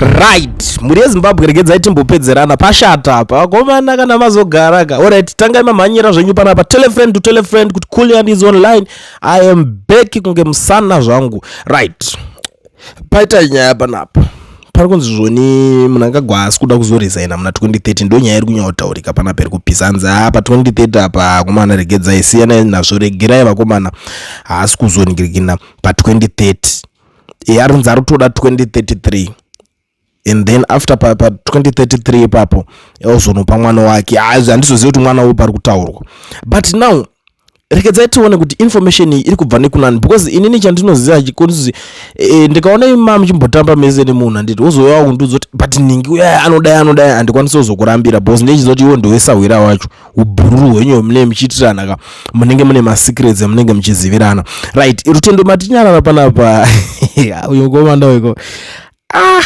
Right, mhuri yeZimbabwe, regedzai timbopedzerana pashata apa, vakomana. Kana mazogara ka, alright, tangai mamhanyira zvenyu panapa. Tell a friend to tell a friend kuti Kulian is online. I am back kunge musana zvangu. Right, paita nyaya panapa, pari kunzi zvoni Mnangagwa haasi kuda kuzoresigna muna 2030. Ndo nyaya iri kunyanyotaurika panapa, iri kupisa. Hanzi ha, pa2030 apa, akomana, regedzai, siyanai nazvo, regerai vakomana, haasi kuzoningirikina pa2030. Arinzi ari kutoda 2033 and then after pa2033 ipapo ozonopa mwana wake. Handizozivi kuti mwana uyu pari kutaurwa, but now regedzai tione kuti information iyi iri kubva nekunani, because inini chandinoziva chikonzi ndikaona ima muchimbotamba mese nemunhu, handiti wozouya kundiudza kuti but ningi uya anodai anodai, handikwanisi kuzokurambira because ndechiziva kuti iwo ndowesahwira wacho. Ubhururu hwenyu munenge muchiitirana ka, munenge mune masecrets amunenge muchizivirana. Right, Rutendo Matinyarara panapa, uyu mukomana weko. Ah,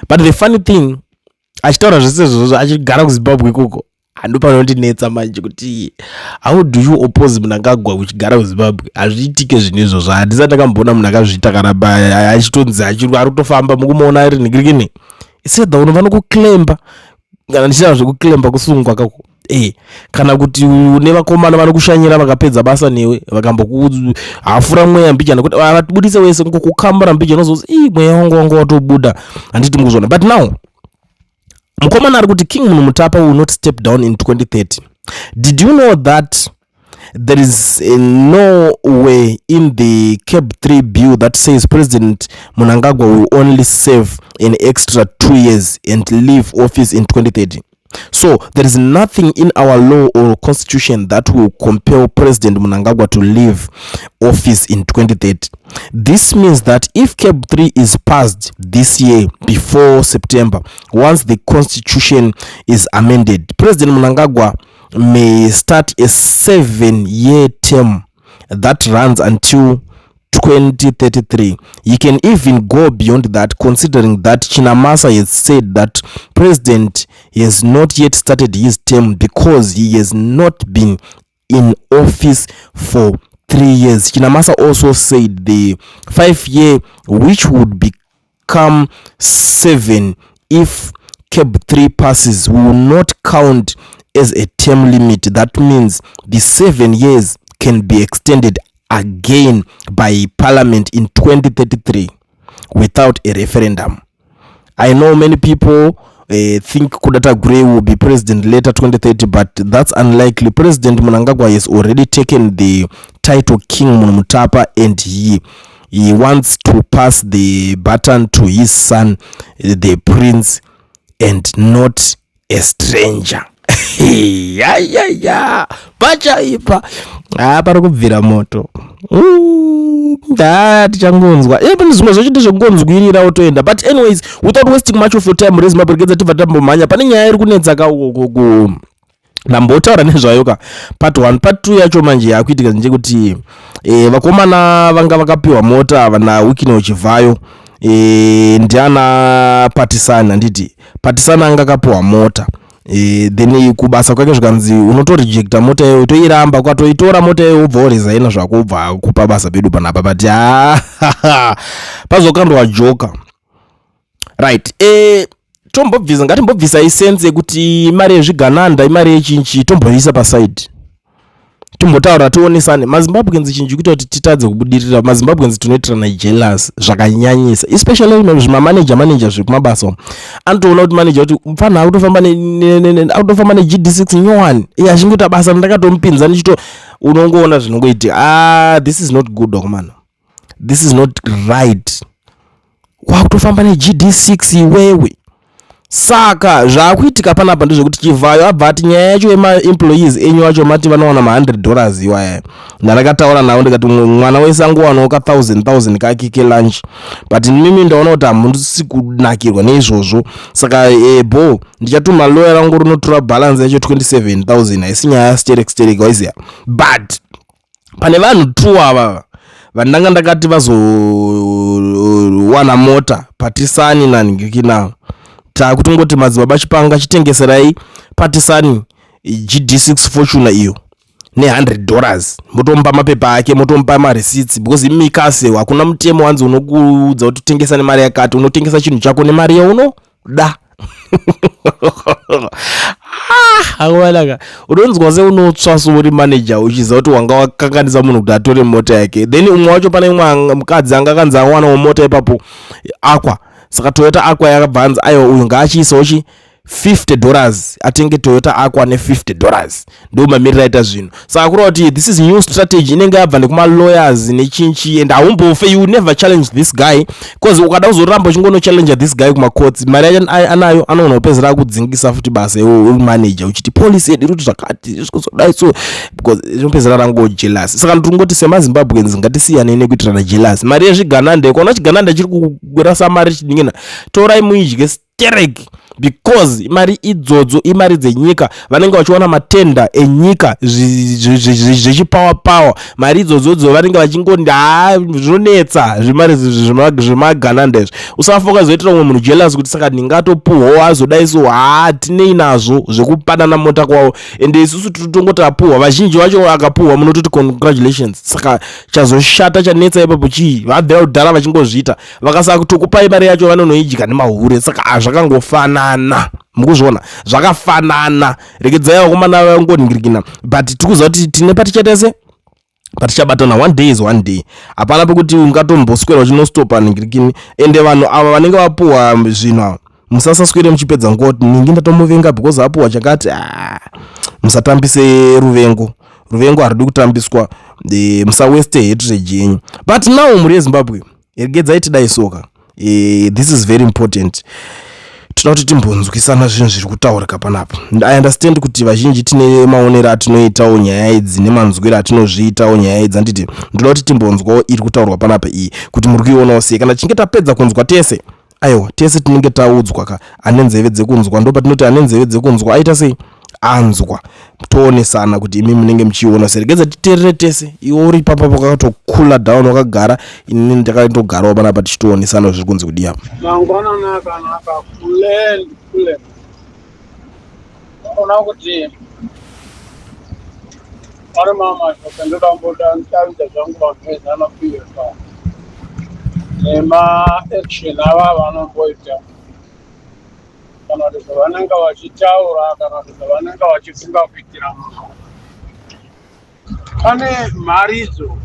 but the funny thing, achitaura zvese izvozvo achigara kuZimbabwe ikoko. Handopanondinetsa manje kuti how do you oppose Mnangagwa uchigara kuZimbabwe? Hazviitike zvinhu izvozvo. Handisati ndakamboona munhu akazviita kana achitonzi ari kutofamba, mukumuona ari nhingirikini isedha unofanira kuclaimba. Kana ndichitaura zvekuclaimba, kusungwa kako kana kuti une vakomana vanokushanyira vakapedza basa newe, vakambokuhafura mweya mbijana kuti vatibudise wese, ngokukambura mbijana, uzozi ii mweya wangu wanga watobuda, handiti mukuzvona? But now mukomana ari kuti King Munhumutapa will not step down in 2030. Did you know that there is no way in the CAB 3 bill that says President Mnangagwa will only serve an extra 2 years and leave office in 2030? So there is nothing in our law or constitution that will compel President Mnangagwa to leave office in 2030. This means that if CAB 3 is passed this year before September, once the constitution is amended, President Mnangagwa may start a 7-year term that runs until 2033. He can even go beyond that, considering that Chinamasa has said that President has not yet started his term because he has not been in office for 3 years. Chinamasa also said the 5 year, which would become 7 if CAB 3 passes, will not count as a term limit. That means the 7 years can be extended again by parliament in 2033 without a referendum. I know many people think Kuda Tagwirei will be president later 2030, but that's unlikely. President Mnangagwa has already taken the title King Munhumutapa and he wants to pass the baton to his son, the prince, and not a stranger. Yayaya, pachaipa ha, pari kubvira moto. Nda tichangonzwa. Pane zvimwe zvacho ndezvekungonzwirira wotoenda. But anyways, without wasting much of your time, reZimbabwe, regedza tibva tambomhanya. Pane nyaya iri kunetsa ka uko, ndambotaura nezvayo ka part 1, part 2 yacho manje yakuitika ndechekuti vakomana vanga vakapiwa mota vana Wicknell Chivayo, ndiana Patisani, handiti? Patisani anga akapiwa mota, then kubasa kwake zvikanzi unotorejecta mota iyoyo, toiramba. Ukatoitora mota iyoyo, wobva waresigna zvako, ubva kupa basa pedu panapa. But ha, pazokandwa joka. Right, tombobvisa, ngatimbobvisa isense yekuti imari yezvigananda, imari yechinchi, tomboisa paside, timbotaura, tionesane. MaZimbabweans, chinhu chikuita kuti titadze kubudirira, maZimbabweans tinoitirana jealous zvakanyanyisa, especially zvimamanager manager zvekumabasa umu. Anotoona kuti manager, kuti mufana akutofamba neGD6 nyowani, iye achingoita basa randakatomupinza ndichito. Unongoona zvinongoitika. Ah, this is not good, wakomana, this is not right. Wakutofamba neGD6 iwewe. Saka zvaakuitika panapa ndezvekuti Chivayo abva ati nyaya yacho yemaemployees enyu acho mati vanowana ma100 dollars iwaya, ndandakataura navo ndikati mwana wese angowanawo ka 1000 1000 kake kelunch, but mimi ndaona kuti hamusi kunakirwa neizvozvo. Saka bo ndichatuma lawyer rangu rinotora balance yacho, 27,000. Haisi nyaya sterek sterek, waiziya. But pane vanhu two ava vandanga ndakati vazowana mota, Patisani nanhingikina. Taakutongoti madzibaba Chipanga, chitengeserai Patisani GD6 Fortuner iyo. Ne100 dollars motomupa mapepa ake, motomupa mareceipts, because imikase hakuna mutemo wanzi unokuudza kuti tengesa nemari yakati. Unotengesa chinhu chako nemari yaunoda. Awanaka, unonzwa seunotsva uri manager uchiziva kuti wanga wakanganisa munhu kuti atore mota yake. Then umwe wacho, pane umwe mukadzi anga akanzi awanawo mota ipapo, Aqua. Saka Toyota Aqua yakabva anzi, aiwa, uyu ngaachiisawo chi $50 atenge Toyota Aqua ne$50. Ndo mamiriro aita zvinhu. Saka kureva kuti this is new strategy inenge yabva nekumalawyers nechinchi, and haumbofe, you never challenge this guy, because ukada kuzoramba uchingonochallenge this guy kumacourts, mari yacho anayo, anoona kupedzera akudzingisa futi basa. Iwe uri manager uchiti policy yedu iri kuti zvakati, zvikuzodai, so because inopedzera rango jealous. Saka ndiri semaZimbabweans, ngatisiyanei nekuitirana jealous. Mari yezvigananda, ikaona chigananda chiri kurasa mari chidingina, torai muidye sterek, because mari idzodzo imari dzenyika. Vanenge vachiwana matenda enyika zvechipower power. Mari idzodzodzo vanenge vachingoti, ha, zvinonetsa zvimari zvemagananda izvi. Usafa ukazoitira umwe munhu jealous kuti saka ndingatopuhwawo azodai. So ha, tinei nazvo zvekupanana mota kwavo? Ende isusu totongoti apuhwa, vazhinji vacho akapuhwa munototi congratulations. Saka chazoshata chanetsa ipapo chii? Vabvira kudhara vachingozviita. Vakasaka kutokupai mari yacho, vanonoidya nemahure. Saka zvakangofanana, mukuzviona zvakafanana. Regedzai vakomana vangonhingirikina, but tiri kuziva kuti tine patichaita se patichabatana. One day is one day. Hapana pekuti ungatomboswera uchinostopa nhingirikini. Ende vanhu ava vanenge vapuhwa zvinhu ava, musasaswere muchipedza nguva kuti ningi ndatomuvenga because apuhwa chakati. Ah, musatambise ruvengo. Ruvengo harudi kutambiswa. Musawaste hatred yenyu. But now, mhuri yeZimbabwe, regedzai tidai soka. This is very important. Toda kuti timbonzwisana zvinhu zviri kutaurika panapa. I understand kuti vazhinji tine maonero atinoitawo nyaya idzi nemanzwiro atinozviitawo nyaya idzi, handiti? Ndoda kuti timbonzwawo iri kutaurwa panapa iyi, kuti muri kuionawo sei. Kana tichinge tapedza kunzwa tese, aiwa, tese tinenge taudzwa ka. Ane nzeve dzekunzwa, ndo patinoti ane nzeve dzekunzwa aita sei? Anzwa. Toonesana kuti imi munenge muchiona sei. Regedza titeerere tese. Iwe uri ipapo wakatocoola down, wakagara, inini ndakatogarawo panapa, tichitoonesana zviri kunzi kudii apa. Mangwanani akanaka, kulen kulen. Ona kuti ari mamashoko, ndoda kumboda nditavidza zvangu vanhu veZANU PF nemaaction ava vanomboita, kana kuti zvavanenge vachitaura, kana kuti zvavanenge vachifunga kuitira munhu. Pane mharidzo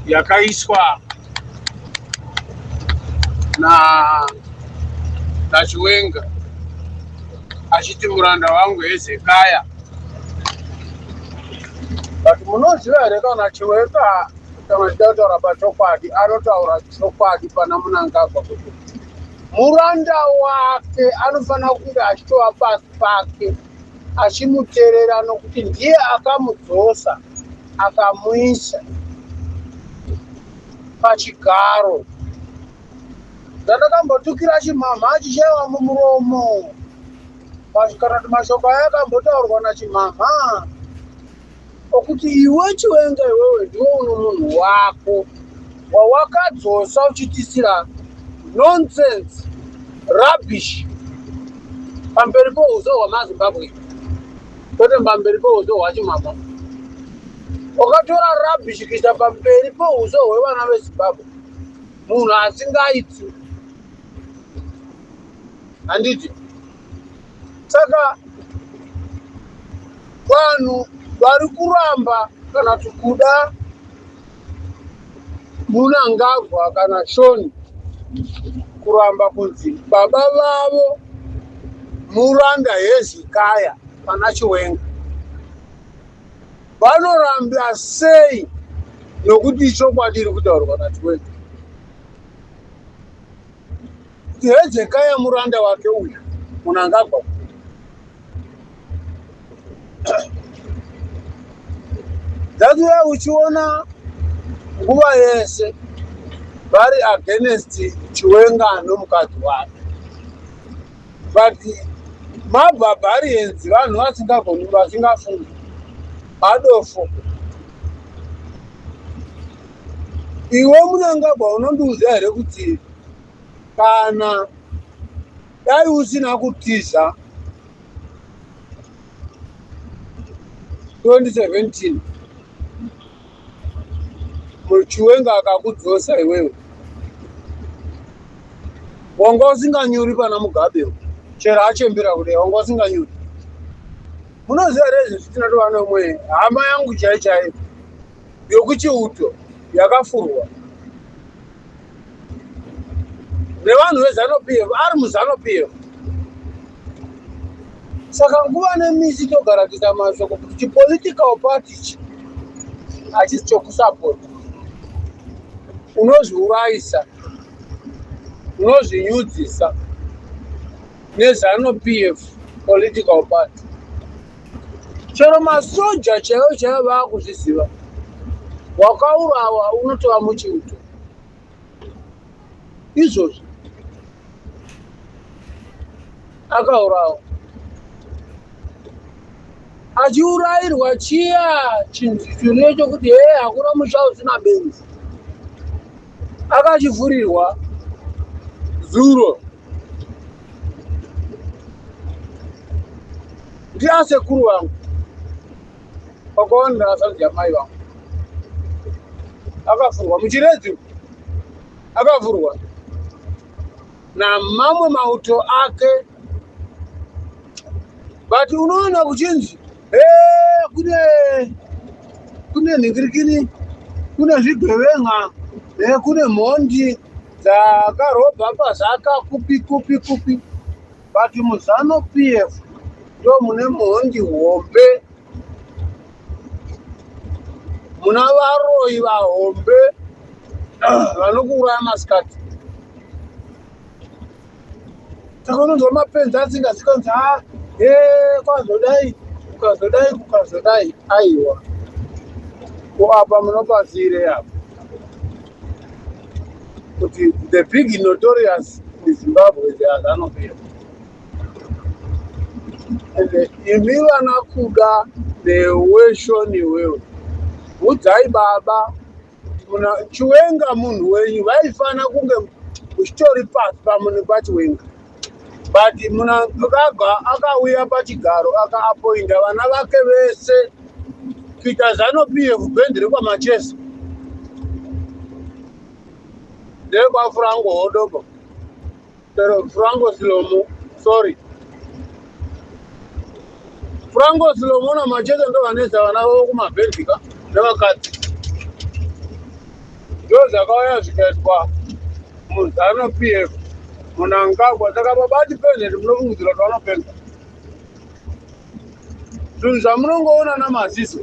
yakaiswa na naChiwenga achiti muranda wangu Hezekaya. But munoziva here, kana Chiwenga, kana chida kutaura pachokwadi, anotaura chokwadi pana Munangagwa kuti muranda wake anofanira kunge achitova pasi pake achimuteerera, nokuti ndiye akamudzosa akamuisa pachigaro. Ndandakambotukira chimhamha achichaiwa mumuromo, kana kuti mashoko aya akambotaurwa nachimhamha okuti, iwe Chiwenga, iwewe ndiwe uno munhu wako wawakadzosa uchitisira nonsense, rubbish pamberi pouso hwamaZimbabwe, kwete pamberi pouso hwachimhamha. Wakatora rubbish kuisa pamberi pouso hwevana veZimbabwe, munhu asingaiti, handiti? Saka vanhu vari kuramba kana kuti kuda Munangagwa kana Shoni kuramba kunzi baba vavo muranda Hezekaya pana Chiwenga, vanoramba sei? Nokuti ichokwadi iri kutaurwa naChiwenga kuti Hezekaya muranda wake uyu Munangagwa. That's why uchiona nguva yese vari against Chiwenga nomukadzi wake. But mabarbarians, vanhu vasingagoni, vasingafungi, madofo. Iwe Munangagwa, unondiudza here kuti kana dai usina kutiza 2017 Chiwenga akakudzosa iwewe, wanga usinganyuri pana Mugabe, chero achembera kudai wanga usinganyuri. Munoziva here izvi? Tinotova nomwe hama yangu chai chaiyo yokuchiuto yakafurwa nevanhu veZANU PF, ari muZANU PF. Saka nguva nemisi togara kuisa mashoko kuti chipolitical party ichi hachisi chokusapota. Unozviurayisa, unozvinyudzisa neZANU PF political party. Chero masoja chaivo chaivo vaakuzviziva, wakaurawa unotova muchiuto izvozvo. Akaurawa achiurayirwa chiya chinhu chiriyo chokuti hee, hakuna musha usina benzi. Akachifurirwa zuro ndiasekuru vangu kwakawanira asanzi yamai vangu. Akafurwa muChiredzi, akavhurwa namamwe mauto ake. But unoona kuchinzi kune nhingirikini, kune zvigevenga, kune mhondi dzakarobha pazaka kupi kupi kupi, but muZANU PF ndo mune mhondi hombe, muna varoyi vahombe vanokuuraya masikati. Saka unonzwa mapenzi asingazikanzi, ha e kwazodai, kukazodai, kukazodai. Aiwa, ko apa munopasire apa kuti the big notorious in Zimbabwe, the ZANU PF. Ende imi vana kuda neweshoni iwewe, udzai baba muna Chiwenga munhu wenyu, vaifana kunge muchitori pasi pamunhu paChiwenga, but Mnangagwa akauya pachigaro akaapoinda vana vake vese kuita ZANU PF. Bhendi rekwaMachesa nderekwaFranco Hodobo, Franco Silomo, sorry, Franco Silomo naMachesa ndo vanoisa vana vavo kumabhendika nevakadzi. Ndo zvakauya zvikaitwa muZANU PF Mnangagwa. Saka babati president, munofungidzira kuti vanopenga? Zvinhu zvamunongoona namaziso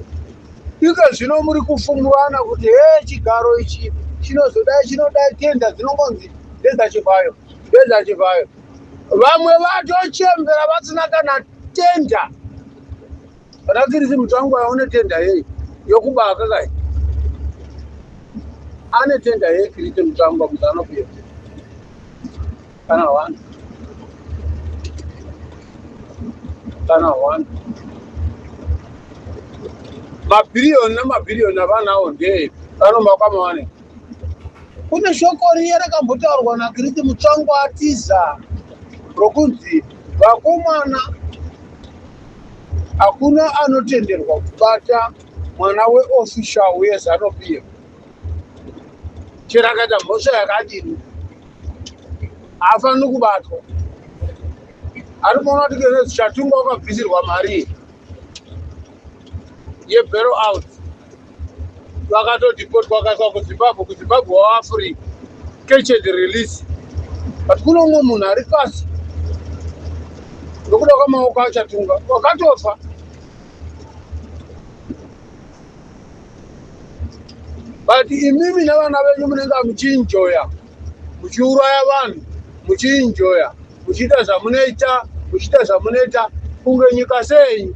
ike zvino muri kufungurana kuti he, chigaro ichi chinozodai, chinodai. Tender dzinongonzi ndedzaChivhayo, ndedzaChivhayo. Vamwe vatochembera vasina kana tender. Kana Kirisi Mutsvangwa une tender yei yokubaka kai? Ane tender yei Kirisi Mutsvangwa muZANU PF? Kana one, kana one. Mabhiriyoni nemabhiriyoni avanawo ndei vanomakwa mawane? Kune shoko riya rakambotaurwa naKiriti Mutsvangwa atiza rokunzi vakomana, hakuna anotenderwa kubata mwana weofficial weZANU PF, chero akaita mhosva yakadini, haafaniri kubatwa. Ari kuona kuti Kenneth Chatunga wakabvisirwa mari yebail out, vakatodhipotwa, vakaiswa kuZimbabwe. KuZimbabwe waafrica catch and release, but kuno umwe munhu ari pasi nokuda kwamaoko aChatunga wakatofa. But imimi nevana venyu munenge muchienjoya, muchiuraya vanhu, muchienjoya, muchiita zvamunoita, muchiita zvamunoita kunge nyika senyu.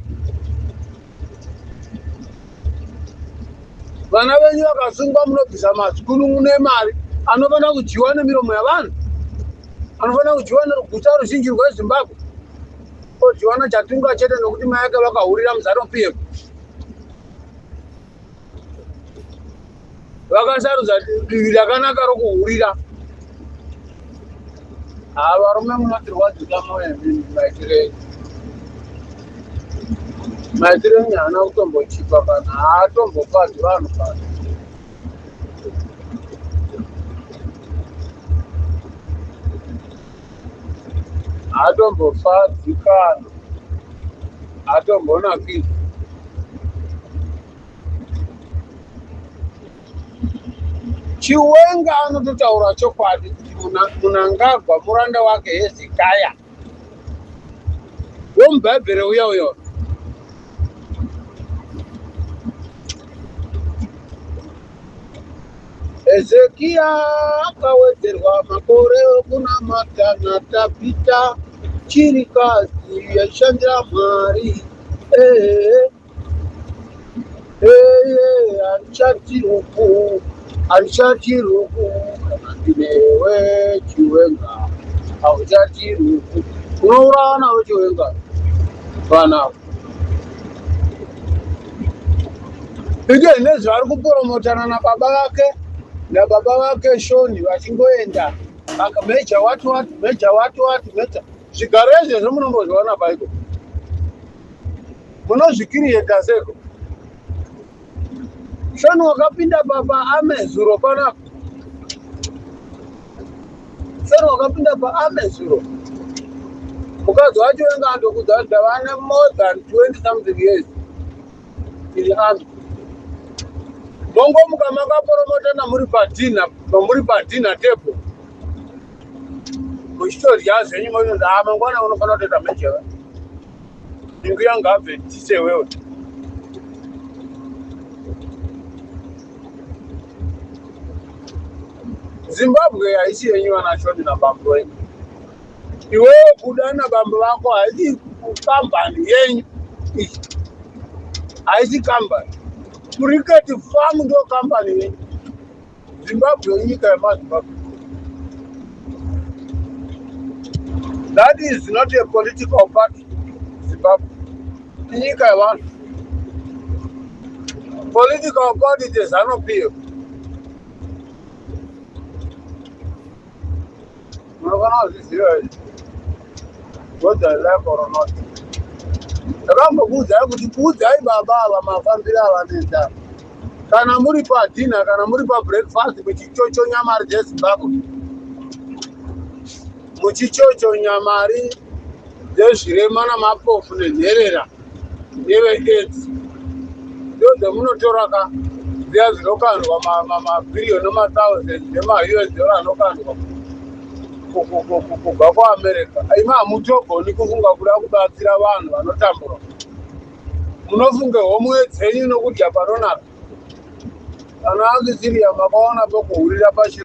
Vana venyu vakasungwa, munobvisa mazikunun'u nemari anofanira kudyiwa nemiromo yavanhu, anofanira kudyiwa nerugutsa ruzhinji rweZimbabwe, odyiwa naChatunga chete nokuti mai ake vakahurira muZANU PF. Vakasarudza divi rakanaka rokuhurira. Ha, varume, munotirwadzisa mwoyo imimi maitirei. Maitiro enyu haana kutombochipa kana haatombofadzi vanhu kana. Haatombofadzi kana. Haatombonakidzi. Chiwenga anototaura chokwadi kuti Mnangagwa muranda wake Hezekiah. Womubhaibheri uya uyo. Hezekiya akawedzerwa makore okunamata naTabhita chirikadzi yaishandira Mwari. Ehe. Eye handichati rufu, handichati rufu kana ndinewe Chiwenga, hauchati rufu. Unourawa navo Chiwenga vana ava. Ite nezvaari kuporomotana nababa vake nababa vake Shoni vachingoenda meja wati wati meja wati wati meja zvigaro izvezvo munombozviona paiko Munozvikiriyeta seko. Shoni wakapinda papa ame zuro panapa. Shoni wakapinda pa ame zuro. Mukadzi wacho wenga andokudza kuti ndava ne more than 20 something years in army. Mongomuka makaporomotana muri padina, muri padina table. Muchitodya zvenyu moinonzi ah mangwana unofanira kutoita mejewe. Ingu yanga abve tise wewe. Zimbabwe haisi yenyu vana Shoni nabambo venyu. Iwewe kuda nabambo vako haisi kambani yenyu. Haisi kambani. Cricket farm ndo kambani yenyu. Zimbabwe inyika yemaZimbabwe. That is not a political party. Zimbabwe. Inyika yevanhu. Political party is ZANU PF. Munofanira kuzviziva izvi. Whether I like or not. Ndakambokuudzai kuti kuudzai baba ava mafambiro avanoita. Kana muri padinner kana muri pabreakfast muchichochonya mari dzeZimbabwe. Muchichochonya mari dzezvirema namapofu nenherera neveAIDS. Ndodzamunotora ka dziya dzinokandwa mabhiriyoni nemathousand nemaUS dollar anokandwa kubva kuAmerica. Imi hamutogoni kufunga kuda kubatsira vanhu vanotambura. Munofunga homwe dzenyu nokudya panonaka. Kana akisiriya makaona pekuhurira pachi.